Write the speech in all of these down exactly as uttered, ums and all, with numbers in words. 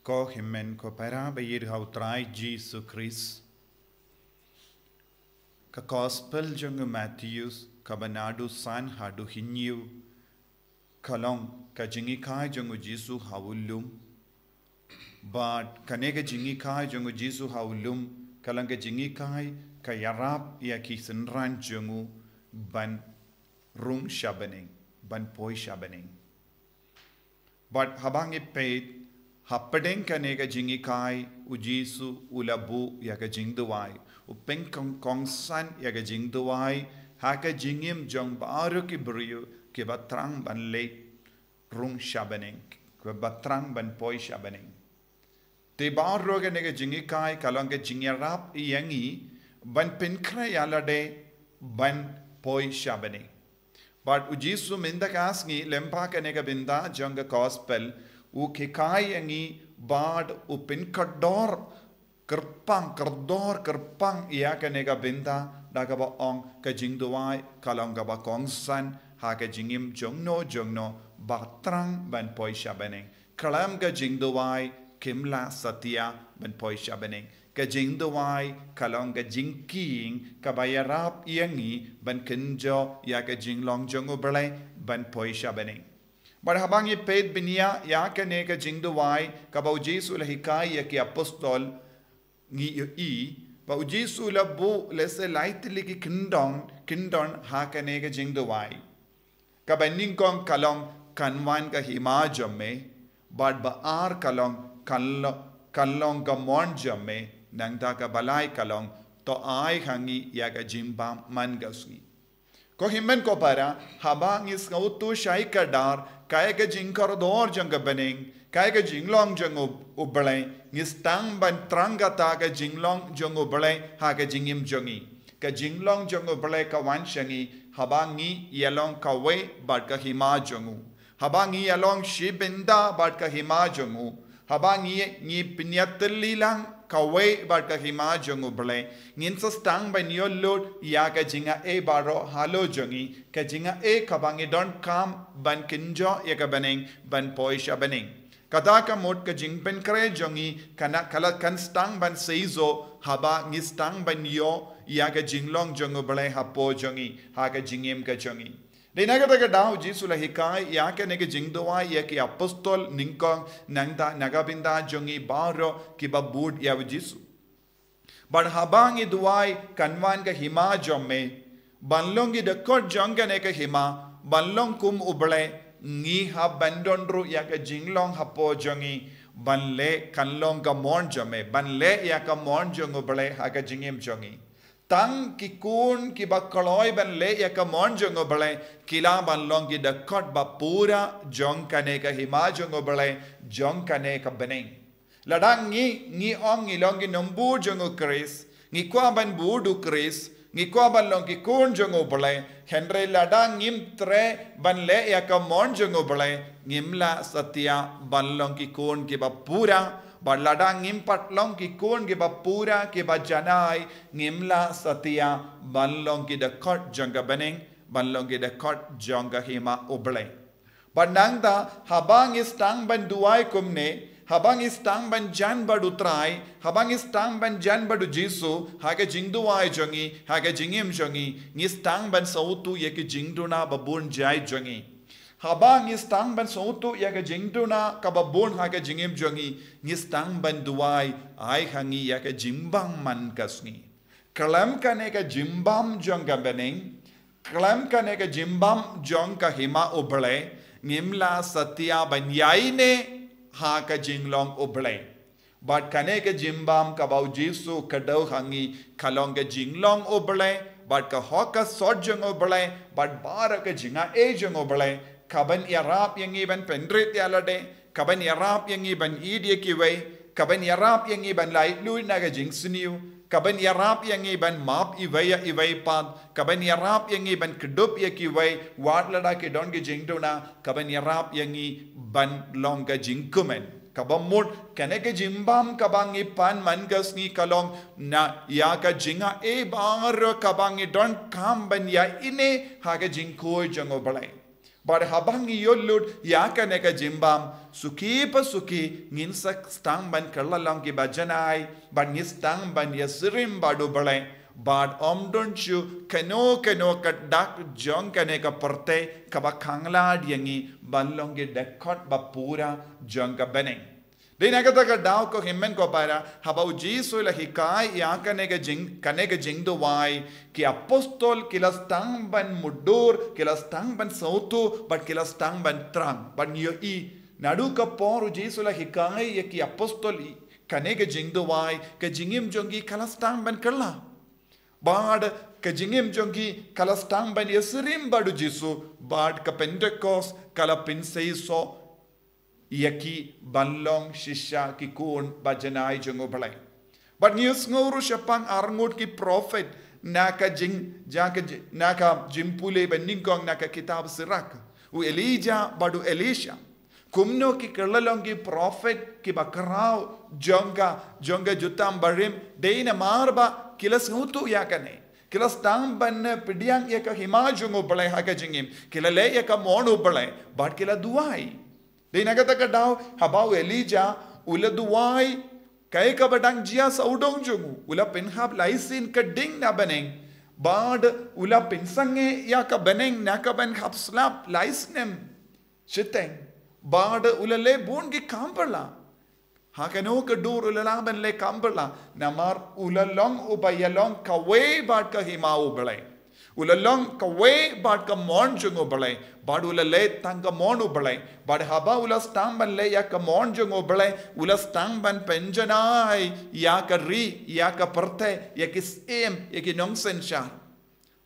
Ko hynmen ko para ba ïeit ha u Trai Jisu Khrist. Ka Gospel jong u Mathaios, kaba naduh san haduh hynñiew, ka long ka jinghikai jong u Jisu ha u lum. Bad kane ka jinghikai jong u Jisu ha u lum, ka long ka jinghikai ka ïarap ïa ki synran jong u ban rung sha bneng, ban poi sha bneng. Bad haba ngi peit, hapdeng kane ka jinghikai, u Jisu u la buh ïa ka jingduwai, u pynkong-, kongsan ïa ka jingduwai ha ka jingim jong baroh ki briew kiba thrang ban leit rung sha bneng, kiba thrang ban poi sha bneng. Te baroh kane ka jinghikai ka long ka jingïarap ïa ngi ban pynkhreh ïa lade ban poi sha bneng. Bad u Jisu mynta ka sngi lyngba kane ka bynta jong ka Gospel, u hikai ïa ngi bad u pynkordor kyrpang, kordor kyrpang ïa kane ka bynta, da kaba ong ka jingduwai ka long kaba kongsan ha ka jingim jongno jongno ba thrang ban poi sha bneng. Khlem ka jingduwai kim lah satia ban poi sha bneng. Ka jingduwai ka long ka jingkieng kaba ïarap ïa ngi ban kynjoh ïa ka jinglong jong u Blei ban poi sha bneng. Bad haba ngi peit bniah ïa kane ka jingduwai kaba u Jisu u la hikai ïa ki apostol, ngi ïohi ba u Jisu u la buh lehse lai tylli ki kyndon, kyndon ha kane ka jingduwai. Kaba nyngkong ka long kan wan ka hima jong me, bad ba ar ka long kan lo-, kan long ka mon jong me, nangta kaba lai ka long to ai ha ngi ïa ka jingbam man ka sngi. Ko hynmen ko para, haba ngi sngewthuh shai kdar, kaei ka jingkordor jong ka bneng, kaei ka jinglong jong u, u Blei, ngi sdang ban thrang kata ka jinglong jong u Blei ha ka jingim jong ngi. Ka jinglong jong u Blei ka wan sha ngi haba ngi ïalong kawei bad ka hima jong u. Haba ngi ïalong shi bynta bad ka hima jong u. Haba ngi, ngi pynïatylli lang kawei bad ka hima jong u Blei, ngin sa sdang ban ïoh lut ïa ka jingai baroh halor jong ngi, ka jingai kaba ngi donkam ban kynjoh ïa ka bneng ban poi sha bneng. Kata ka mut ka jingpynkhreh jong ngi kan, ka la kan sdang ban seisoh haba ngi sdang ban ïoh ïa ka jinglong jong u Blei hapoh jong ngi, ha ka jingim ka jong ngi. Dei na kata ka daw u Jisu u la hikai ïa kane ka jingduwai ïa ki apostol nyngkong, nangta na ka bynta jong ngi baroh kiba bud ïa u Jisu. Bad haba ngi duwai kan wan ka hima jong me, ban long ki dkhot jong kane ka hima, ban long kum u Blei, ngi hap ban don ruh ïa ka jinglong hapoh jong ngi ban leh kan long ka mon jong me, ban leh ïa ka mon jong u Blei ha ka jingim jong ngi. Tang ki khun kiba kloi ban leh ïa ka mon jong u Blei ki lah ban long ki dkhot ba pura jong kane ka hima jong u Blei, jong kane ka bneng. Lada ngi, ngi ong ngi long ki nongbud jong u Khrist, ngi kwah ban bud u Khrist, ngi kwah ban long ki khun jong u Blei, hynrei lada ngim treh ban leh ïa ka mon jong u Blei, ngim lah satia ban long ki khun kiba pura, bad lada ngim pat long ki khun kiba pura kiba janai, ngim lah satia ban long ki dkhot jong ka bneng, ban long ki dkhot jong ka hima u Blei. Bad nangta, haba ngi sdang ban duwai kumne, haba ngi sdang ban jan bad u Trai, haba ngi sdang ban jan bad u Jisu ha ka jingduwai jong ngi, ha ka jingim jong ngi, ngi sdang ban sngewthuh ïa ki jingduna ba bun jait jong ngi. Haba ngi sdang ban sngewthuh ïa ka jingduna kaba bun ha ka jingim jong ngi, ngi sdang ban duwai, ai ha ngi ïa ka jingbam man ka sngi. Khlem kane ka jingbam jong ka bneng, khlem kane ka jingbam jong ka hima u Blei, ngim lah satia ban ïaineh ha ka jinglong u Blei. Bad kane ka jingbam kaba u Jisu u kdew ha ngi ka long ka jinglong u Blei, bad ka hok ka sot jong u Blei, bad baroh ka jingai jong u Blei, kaban ïarap ïa ngi ban pynrit ïa lade, kaban ïarap ïa ngi ban ïeit ïa kiwei, kaban ïarap ïa ngi ban laitluid na ka jingsniew, kaban ïarap ïa ngi ban map iwei ïa iwei pat, kaban ïarap ïa ngi ban kdup ïa kiwei, wat lada ki don ki jingduna, kaban ïarap ïa ngi ban long ka jingkmen. Kaba mut, kane ka jingbam kaba ngi pan man ka sngi ka long na ïa ka jingai baroh kaba ngi donkam ban ïaineh ha ka jingkhuid jong u Blei. Bad haba ngi ïoh lut ïa kane ka jingbam, suki pa suki ngin sa sdang ban kylla long kiba janai, bad ngin sdang ban ïasyriem bad U Blei. Bad ym don shuh kano kano ka dak jong kane ka pyrthei kaba khanglad ïa ngi ban long ki dkhot ba pura jong ka bneng. Dei na kata ka daw ko hynmen ko para, haba U Jisu u la hikai ïa kane ka jing, kane ka jingduwai, ki apostol ki la sdang ban mutdur, ki la sdang ban sngewthuh, bad ki la sdang ban thrang, ban ïohi. Naduh ka por U Jisu u la hikai ïa ki apostol ïa kane ka jingduwai, ka jingim jong ki ka la sdang ban kylla. Bad ka jingim jong ki ka la sdang ban ïasyriem bad U Jisu, bad ka Pentekost ka la pynseisoh ïa ki ban long shisha ki khun ba janai jong U Blei. Bad ngi ïohsngew ruh shaphang arngut ki prophet na ka jing, ja ka ji-, na ka jingpule ba nyngkong na ka kitab Sirak. U Elijah bad u Elisha. Kumno ki kylla long ki prophet kiba khraw jong ka, jong ka jutang barim, dei namar ba ki la sngewthuh ïa kane. Ki la sdang ban pdiang ïa ka hima jong U Blei ha ka jingim. Ki la leh ïa ka mon U Blei. Bad ki la duwai. Dei na kata ka daw, haba u Elijah u la duwai, kaei kaba dang jia sawdong jong u, u la pynhap lai sien ka ding na bneng. Bad u la pynsangeh ïa ka bneng na ka ban hap slap lai snem shiteng. Bad u la leh bun ki kam pyrla. Ha kano ka dur u la lah ban leh kam pyrla, namar u la long uba ïalong kawei bad ka hima U Blei. U la long kawei bad ka mon jong U Blei, bad u la leh tang ka mon U Blei. Bad haba u la sdang ban leh ïa ka mon jong U Blei, u la sdang ban pynjanai ïa ka ri, ïa ka pyrthei, ïa ki syiem, ïa ki nongsynshar.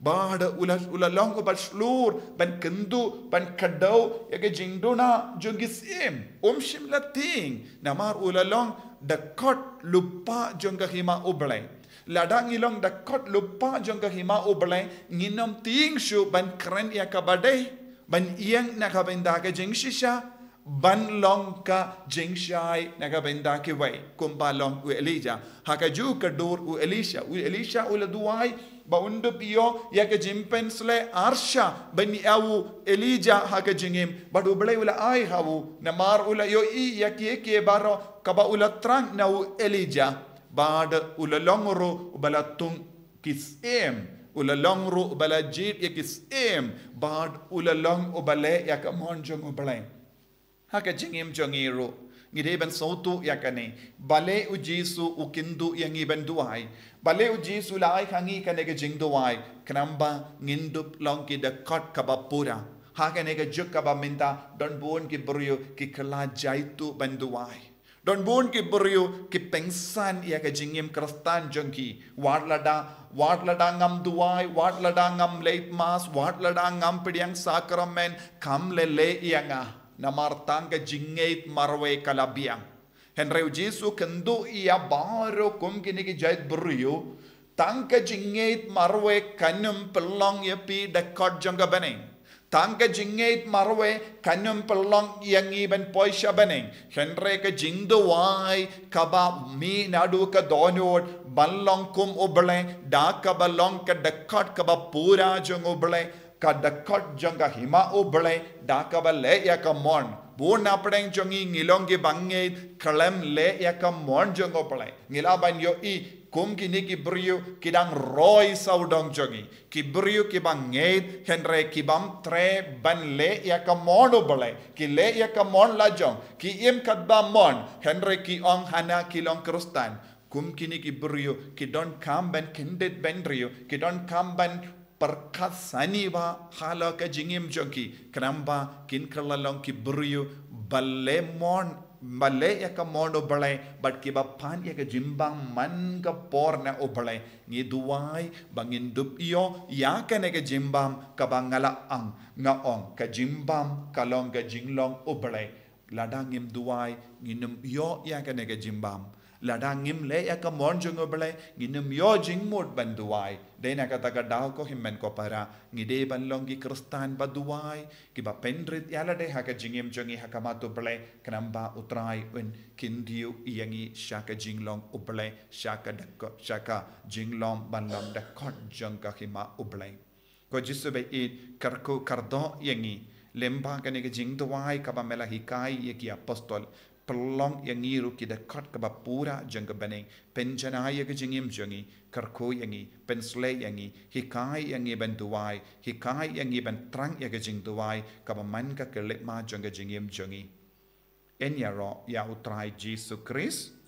Bad u la, u la long uba shlur ban kynduh, ban kdew ïa ka jingduna jong ki syiem. Um shym la tieng, namar u la long dkhot lypa jong ka hima U Blei. Lada ngi long dkhot lypa jong ka hima U Blei, ngin ym tieng shuh ban kren ïa kaba dei, ban ïeng na ka bynta ka jingshisha, ban long ka jingshai na ka bynta kiwei, kumba long u Elijah. Ha kajuh ka dur u Elisha, u Elisha u la duwai ba un dup ïoh ïa ka jingpynsleh arsha ban ïa u Elijah ha ka jingim, bad U Blei u la ai ha u, namar u la ïohi ïa kiei kiei baroh kaba u la thrang na u Elijah. Bad u la long ruh uba la tung ki syiem, u la long ruh uba la jied ïa ki syiem, bad u la long uba leh ïa ka mon jong U Blei. Ha ka jingim jong ngi ruh, ngi dei ban sngewthuh ïa kane. Balei U Jisu u kynduh ïa ngi ban duwai? Balei U Jisu u la ai ha ngi kane ka jingduwai? Khnang ba ngin dup long ki dkhot kaba pura. Ha kane ka juk kaba mynta, don bun ki briew ki kylla jaituh ban duwai. Don bun ki briew ki pynsan ïa ka jingim Khristan jong ki. Wat lada, wat lada ngam duwai, wat lada ngam leit mass, wat lada ngam pdiang sakramen, kam lei lei ïa nga. Namar tang ka jingngeit marwei ka la biang. Hynrei U Jisu u kynduh ïa baroh kum kine ki jait briew, tang ka jingngeit marwei kan ym pynlong ïa phi dkhot jong ka bneng. Tang ka jingngeit marwei kan ym pynlong ïa ngi ban poi sha bneng. Hynrei ka jingduwai kaba mih naduh ka dohnud ban long kum U Blei, da kaba long ka dkhot kaba pura jong U Blei, ka dkhot jong ka hima U Blei, da kaba leh ïa ka mon. Bun na pdeng jong ngi ngi long kiba ngeit khlem leh ïa ka mon jong U Blei. Ngi lah ban ïohi kum kine ki briew ki dang roi sawdong jong ngi. Ki briew kiba ngeit hynrei ki bym treh ban leh ïa ka mon U Blei. Ki leh ïa ka mon la jong. Ki im katba mon hynrei ki ong hana ki long Khristan. Kum kine ki briew ki donkam ban kyndit bynriew, ki donkam ban pyrkhat sani bha halor ka jingim jong ki, khnang ba kin kylla long ki briew ba leh mon, ba leh ïa ka mon U Blei, bad kiba pan ïa ka jingbam man ka por na U Blei. Ngi duwai ba ngin dup ïoh ïa kane ka jingbam kaba nga la ong, nga ong, ka jingbam ka long ka jinglong U Blei. Lada ngim duwai, ngin ym ïoh ïa kane ka jingbam. Lada ngim leh ïa ka mon jong U Blei, ngin ym ïoh jingmut ban duwai. Dei na kata ka daw ko hynmen ko para, ngi dei ban long ki Khristan ba duwai, kiba pynrit ïa lade ha ka jingim jong ngi ha khmat U Blei, khnang ba U Trai un kyntiew ïa ngi sha ka jinglong U Blei, sha ka dkhot, sha ka jinglong ban long dkhot jong ka hima U Blei. Ko Jisu ba ïeit, kyrkhu kyrdoh ïa ngi. Lyngba kane ka jingduwai kaba me la hikai ïa ki apostol, pynlong ïa ngi ruh ki dkhot kaba pura jong ka bneng. Pynjanai ïa ka jingim jong ngi, kyrkhu ïa ngi, pynsleh ïa ngi, hikai ïa ngi ban duwai, hikai ïa ngi ban thrang ïa ka jingduwai kaba man ka khyllipmat jong ka jingim jong ngi. Yn ïaroh ïa U Trai Jisu Khrist